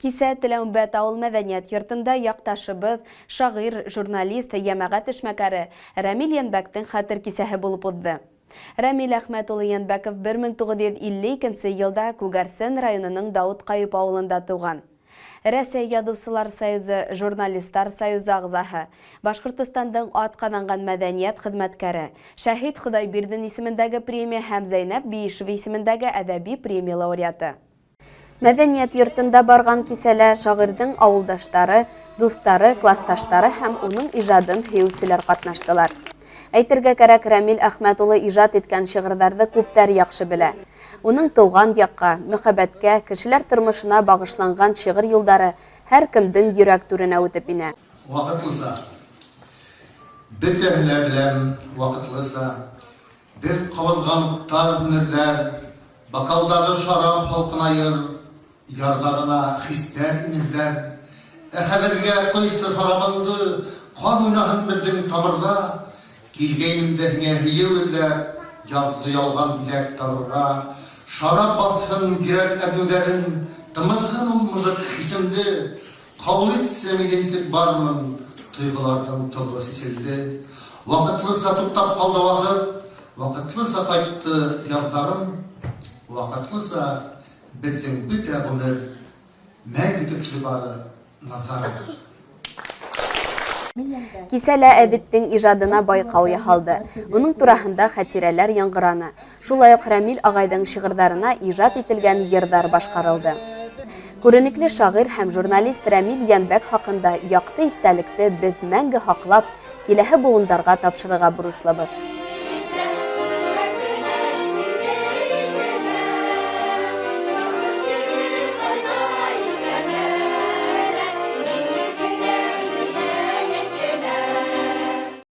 Кисә Теләүмбәт авыл мәдәният йортында якташыбыз, шагыйрь, журналист, йәмәгать эшмәкәре Рәмил Янбәктең хәтер кисәһе булып узды. Рәмил Әхмәт улы Янбәков 1952 нче елда Күгәрсен районының Даут Каюп авылында туган. Рәсәй Язучылар союзы, Журналистлар союзы әгъзаһы, Башкортостандың атказанган мәдәният хезмәткәре, Шәһит Ходайбирдин исемендәге премия һәм Зәйнәб Биишева исемендәге әдәби премия лауреаты. Мәдәният йортында барган кисәлә шагыйрьнең авылдаштары, дустары, классташтары һәм уның иҗадын һөючеләр катнаштылар. Әйтергә кәрәк, Рәмил Әхмәт улы иҗат иткән шигырьләрне күптәр яхшы белә. Уның туган якка, мөхәббәткә, кешеләр тормышына багышланган шигырь юлдары һәркемдең йөрәк түренә үтеп инә. Вакытлыса. Бөтәһен дә беләм, вакытлыса. Без кабызган уттар һүнерләр, Бокалдагы шарап һалкынаер, Ярда гына хисләр имезләр. Ә хәзергә кайсы шарабыңды, Кан уйнаһын безнең тамырда. Килгәйнем дә һиңә һөю эзләп, Язгы ялган бизәк табырга. Шарап бассын йөрәк әрнүләрен, Тымызһын ул мыжык хисемде. Кабул итсә мине ничек бармын, Тойгыларның тогы чишелде. Вакытлыча туктап калды вакыт, Вакытлыча кайтты язларым. Вакытлыча Безнең бөтә гомер мәңге төсле бары назарың. Кисәлә әдиптең ижадына байкау яһалды, уның тураһында хатирәләр яңгыраны, шулай ук Рәмил агайдың шигырьләренә ижат ителгән йырдар башкарылды. Күренекле шагыйрь һәм журналист Рәмил Янбәк хакында якты иттәлекте без мәңге һаклап, киләһе буындарга тапшырырга бурычлыбыз.